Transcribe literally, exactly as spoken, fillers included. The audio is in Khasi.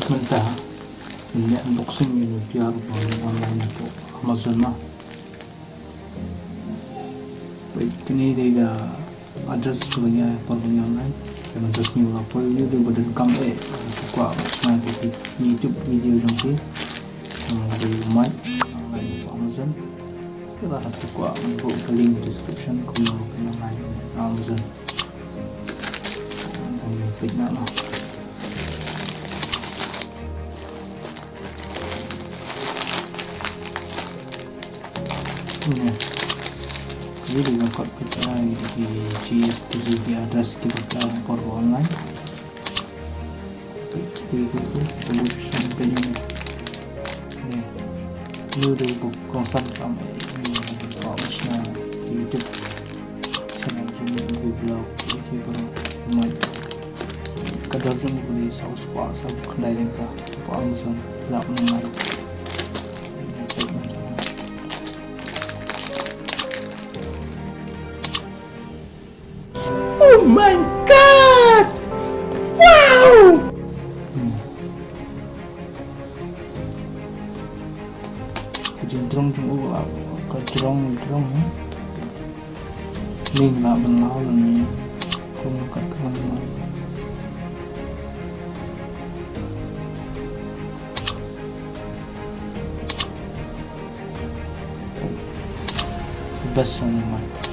Mynta ngin leh unboxing ïa une u tiar ba online hapoh Amazon ma. Peit, kane dei ka address kaba ngi ai por ba ngi online. Ka address ngi ba la poi, ïa u dei ba donkam eh, phi kwah ban shna ka YouTube video jong phi, ka dei u Mike, online hapoh Amazon. Te lada phi kwah ngan buh ka link description kumno phin online ha Amazon. Tang ïa peit noh. Ine. Ïa dei ka kot phi ai ki G S T, ki address kiba phi ai por ba online. Peit, peit, peit, peit, peit, peit, peit, peit. Ine. Ïa dei ka kongsan kam eh, ine, ka shna YouTube channel jong ngi, vlog, ïa ki baroh. Ka dor jong ngi ka dei saw spah saw khyndai tyngka. Hapoh Amazon, lah ban online. Oh my God! Wow! Hmm. Ka jingjrong jong u, ka jrong, jrong, ha? Ning lah ban law lane kumno kat ka ban law. Best song of mine.